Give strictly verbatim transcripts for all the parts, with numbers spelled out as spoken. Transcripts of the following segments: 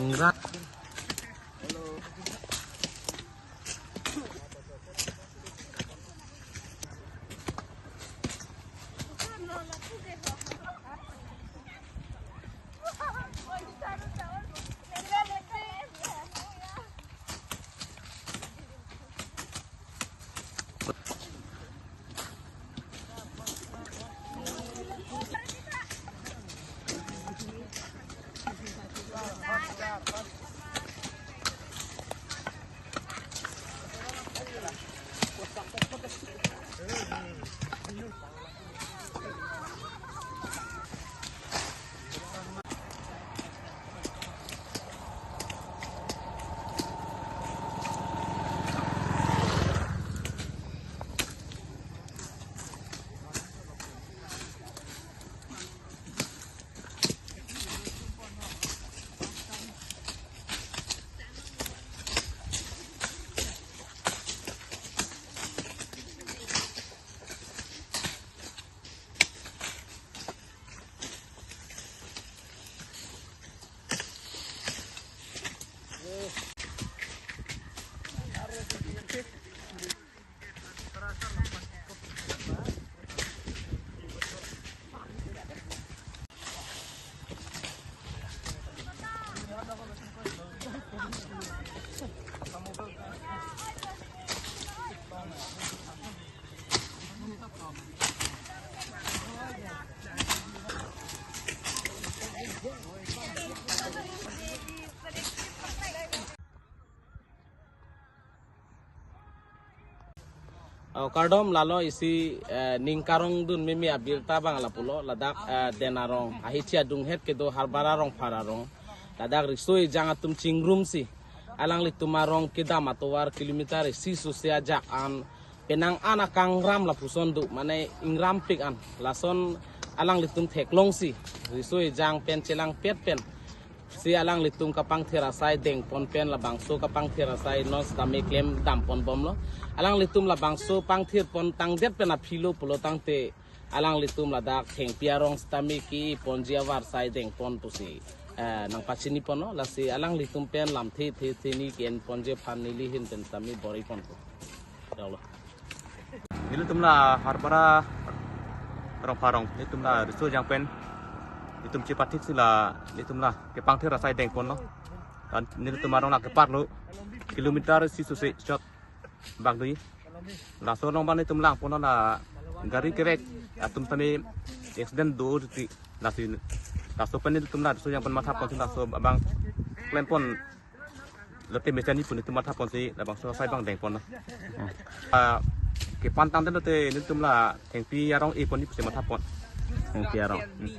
Ingra. Oh, kardom, lalo isi, eh, ning karongdun mimi abirta abang lapulo, ladak, eh, Den Arong ahithi adunghet kedo Harbara Rongphar arong. Ladak riso ejang atum chingrumsi alanglitum arong kedam atovar kilometer isi sose ajak an penang an akangram lapuson do, mane ingrampik an. Lason alanglitum theklongsi riso ejang pen chelangpet pen si alanglitum kapangthir asai dengpon pen labangso kapangthir asai non sitame klemdam ponbomlo. Alanglitum labangso pangthir pon tangdet pen aphilo pulo tangte alanglitum ladak Thengpi arong sitame keponji avar asai dengpon pusi, eh, nangpachini ponlo, lasi alanglitum pen lamthe the the ni ke-enponji aphan neli ahin pen sitame bor-i ponpo. Dolo. Nelitum la Harbara Rongphar arong, nelitum la riso ejang pen, nelitum chepathik si la, nelitum la kepangthir asai dengponlo. Dan nelitum arong la keparlo, kilometer isi sose short bak dui. Laso along abang nelitum langponlo, la gari kerek atum tame accident do titi. Lasi, laso pen nelitum la riso ejang pen mathaponsi laso abang klempon lote mesen ni pu nelitum mathaponsi labangso asai abang dengponlo. Ah, kepantang den lote nelitum la Thengpi arong epon ni pusi mathapon. Thengpi arong. Hmm.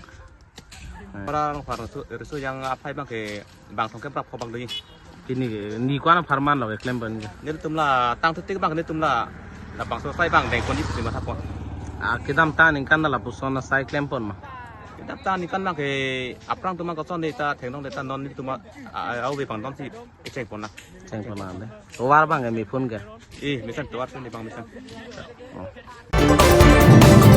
Harbara Rongphar riso, riso ejang aphai abang ke bang thong ke prap kho bak dui. Pini ke ni ko-an apharman lo ke klempen ke? Nelitum la tang titik abang nelitum la labangso asai abang dengpon ni pusi mathapon. Ah, kedamtang aningkan lapuson asai klempon ma? Kedamtang aningkan abang ke aphrang atum abang koson de ta theklong de ta non nelitum, ah, ah, ave abang non si kechengpon na. Chengpon na de. Tovar abang ke mephun ke? Eh, mesen tovar si ne abang mesen. Oh.